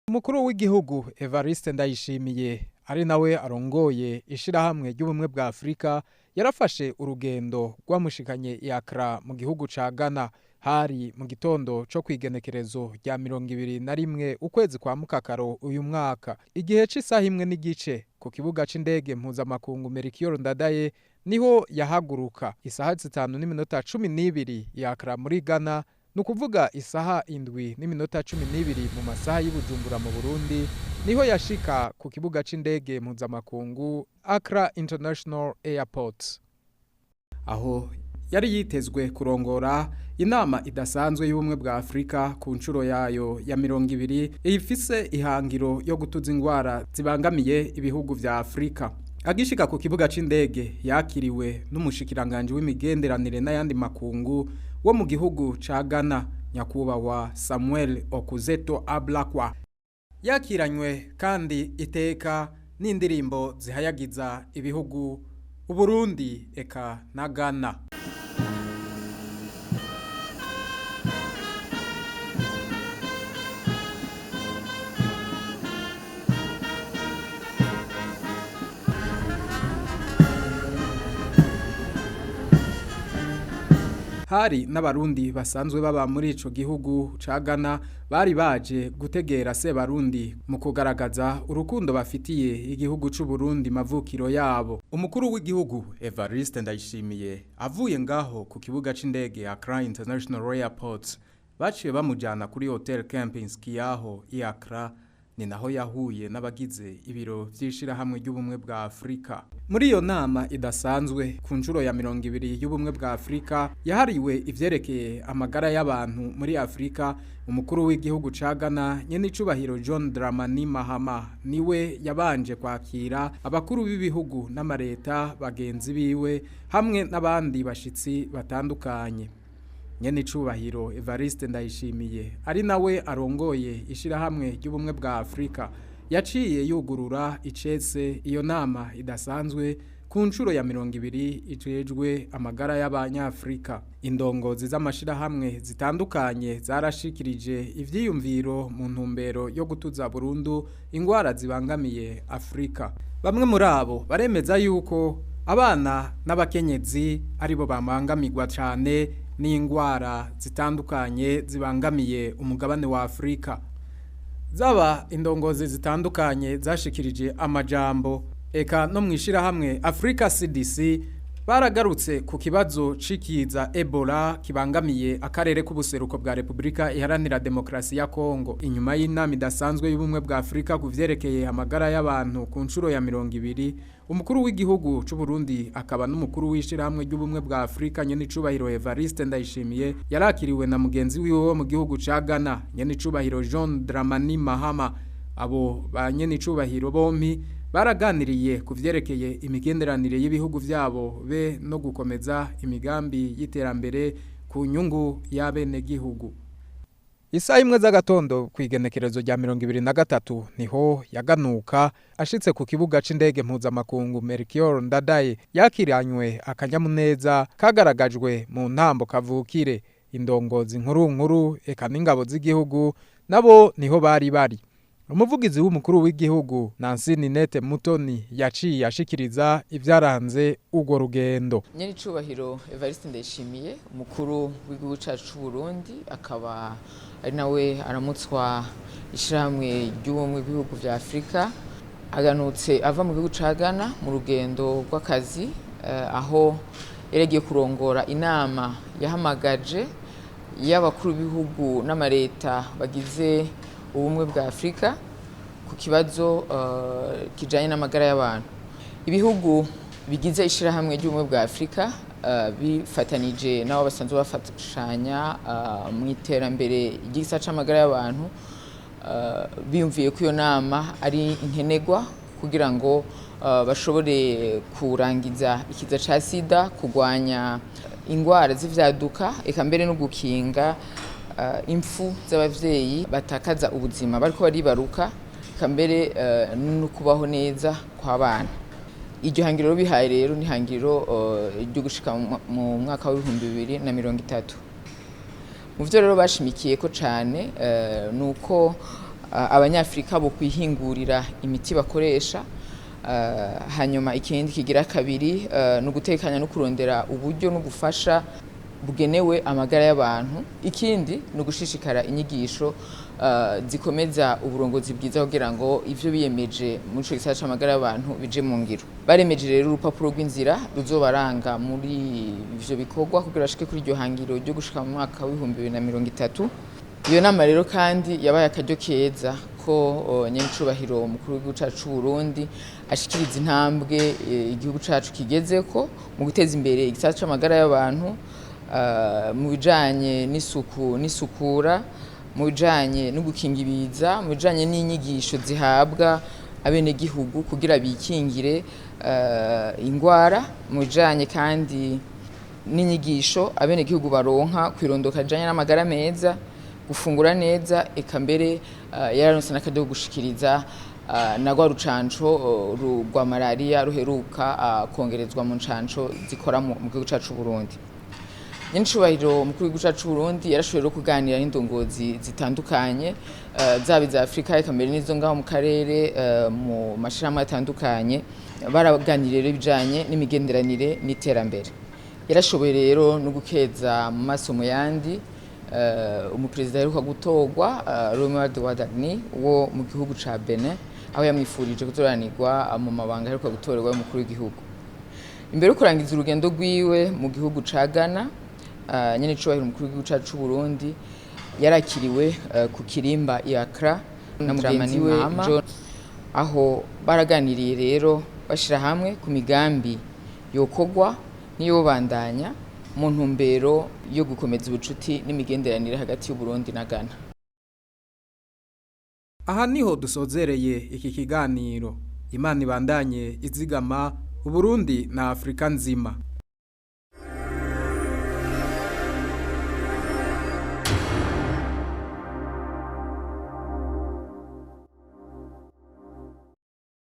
Umukuru w'igihugu Evariste Ndayishimiye, ari nawe arongoye ishirahamwe ry'ubumwe bwa Afurika, yarafashe urugendo rwamushikanye i Accra mu gihugu ca Ghana. Hari mu gitondo co kw'igenekerezo rya 21 ukwezi kwa Mukakaro uyu mwaka, igihe c'isaha 1:15 ku kibuga c'indege mpuzamakungu Melchior Ndadaye niho yahaguruka. Isaha 5:12 i Accra muri Ghana, ni ukuvuga isaha 7:12 mu masaha y'Ibujumbura mu Burundi, niho yashika ku kibuga c'indege mpuzamakungu Accra International Airport, aho yari yitezwe kurongora inama idasanzwe y'ubumwe bwa Afurika ku nshuro yayo ya 20, ifise ihangiro yo gutuza ingwara zibangamiye ibihugu vya Afurika. Agishika ku kibuga c'indege yakiriwe n'umushikiranganje w'imigenderanire n'ayandi makungu wo mu gihugu ca Ghana, nyakubahwa Samuel Okuzeto Ablakwa. Yakiranywe kandi iteka n'indirimbo zihayagiza ibihugu Uburundi eka na Ghana. Hari n'abarundi basanzwe baba muri ico gihugu ca Ghana bari baje gutegera Sebarundi mu kugaragaza urukundo bafitiye igihugu c'u Burundi mavukiro yabo. Umukuru w'igihugu Evariste Ndayishimiye avuye ngaho ku kibuga c'indege Accra International Airport, baciye bamujana kuri Hotel Kempinski yaho i Accra, ni naho yahuye n'abagize ibiro vy'ishirahamwe ry'ubumwe bwa Afurika. Muri iyo nama idasanzwe ku nshuro ya 20 y'ubumwe bwa Afurika yahariwe ivyerekeye amagara y'abantu muri Afurika, umukuru w'igihugu ca Ghana nyenicubahiro John Dramani Mahama niwe yabanje kwakira abakuru b'ibihugu n'amareta bagenzi biwe hamwe n'abandi bashitsi batandukanye. Nyenicubahiro Evariste Ndayishimiye, ari nawe arongoye ishirahamwe ry'ubumwe bwa Afurika, yaciye yugurura icese iyo nama idasanzwe ku nshuro ya 20 ijejwe amagara y'abanyafurika. Indongozi z'amashirahamwe zitandukanye zarashikirije ivyiyumviro mu ntumbero yo gutuza burundu ingwara zibangamiye Afurika. Bamwe muri abo baremeza yuko abana n'abakenyezi aribo babangamirwa cane n'ingwara zitandukanye zibangamiye umugabane wa Afurika. Zaba indongozi zitandukanye zashikirije amajambo, eka no mwishirahamwe Africa CDC baragarutse ku kibazo cikiza Ebola kibangamiye akarere k'ubuseruko bwa Republika Iharanira Demokrasi ya Kongo. Inyuma y'inama idasanzwe y'ubumwe bwa Afurika ku vyerekeye amagara y'abantu ku nshuro ya 20, umukuru w'igihugu c'u Burundi akaba n'umukuru w'ishirahamwe ry'ubumwe bwa Afurika nyenicubahiro Evariste Ndayishimiye yarakiriwe na mugenzi wiwe wo mu gihugu ca Ghana nyenicubahiro John Dramani Mahama. Abo ba nyenicubahiro bompi baraganiriye ku vyerekeye imigenderanire y'ibihugu vyabo be no gukomeza imigambi y'iterambere ku nyungu y'abenegihugu. Isaha 1 z'agatondo kw'igenekerezo rya 23 niho yaganuka ashitse ku kibuga c'indege mpuzamakungu Melchior Ndadaye. Yakiranywe akanyamuneza kagaragajwe mu ntambo kavukire. Indongozi nkuru nkuru eka n'ingabo z'igihugu nabo niho bari bari. Umuvugizi w'umukuru w'igihugu Nancy Ninette Mutoni yaciye ashikiriza ivyaranze urwo rugendo. Nyenicubahiro Evariste Ndayishimiye, umukuru w'igihugu cacu c'u Burundi, akaba ari nawe aramutswa ishirahamwe ry'ubumwe bw'ibihugu vya Afurika, aganutse ava mu gihugu ca Ghana mu rugendo rw'akazi, aho yaragiye kurongora inama yahamagaje y'abakuru b'ibihugu n'amareta bagize ubumwe bwa Afurika ku kibazo kijanye n'amagara y'abantu. Ibihugu bigize ishirahamwe ry'ubumwe bwa Afurika bifatanije n'abo basanzwe bafashanya mu iterambere ry'igisata c'amagara y'abantu, biyumviye ko iyo nama ari nkenerwa kugira ngo bashobore kurangiza ikiza ca sida, kurwanya ingwara z'ivyaduka, eka mbere no gukinga impfu z'abavyeyi batakaza ubuzima bariko baribaruka, eka mbere no kubaho neza kw'abana. Iryo hangiro bihaye rero ni hangiro ryo gushika mu mwaka wa 2030. Mu vyo rero bashimikiye ko cane, nuko abanyafrika bo kwihingurira imiti bakoresha. Hanyuma ikindi kigira kabiri ni ugutekanya no kurondera uburyo no gufasha bugenewe amagara y'abantu. Ikindi ni ugushishikara inyigisho zikomeza uburongozi bwiza kugira ngo ivyo biyemeje muri ico gisata c'amagara y'abantu bije mu ngiro. Baremeje rero urupapuro rw'inzira ruzobaranga muri ivyo bikorwa kugira bashike kuri iryo hangiro ryo gushika mu mwaka w'2030. Iyo nama rero kandi yabaye akaryo keza ko nyenicubahiro umukuru w'igihugu cacu c'Uburundi ashikiriza intambwe igihugu cacu kigezeko mu guteza imbere igisata c'amagara y'abantu, mu bijanye n'isuku n'isukura, mu bijanye no gukinga ibiza, mu bijanye n'inyigisho zihabwa abenegihugu kugira bikingire ingwara, mu bijanye kandi n'inyigisho abenegihugu baronka kw'irondoka rijanye n'amagara meza, gufungura neza. Eka mbere yararonse n'akaryo ko gushikiriza na rwa rucanco rwa malariya ruheruka kongerezwa mu ncanco zikora mu gihugu cacu Burundi. Nyenicubahiro umukuru w'igihugu cacu Burundi yarashoboye rero kuganira n'indongozi zitandukanye, zaba iza Afrika, eka mbere n'izo ngaho mu karere, mu mashirahamwe atandukanye. Baraganiriye rero ibijanye n'imigenderanire n'iterambere. Yarashoboye rero no gukeza mu maso mu yandi umuperezida aheruka gutorwa, Romuald Wadagni wo mu gihugu ca Benin, aho yamwifurije kuzoranirwa mu mabanga aheruka gutorerwa y'umukuru w'igihugu. Imbere yo kurangiza urugendo rwiwe mu gihugu ca Ghana, nyenicubahiro umukuru w'igihugu cacu c'Uburundi yarakiriwe ku kirimba i Accra na mugenzi we John, aho baraganiriye rero bashira hamwe ku migambi yokorwa n'iyobandanya mu ntumbero yo gukomeza ubucuti n'imigenderanire hagati y'Uburundi na Ghana. Aha niho dusozereye iki kiganiro. Imana ibandanye izigama Uburundi na Afrika nzima.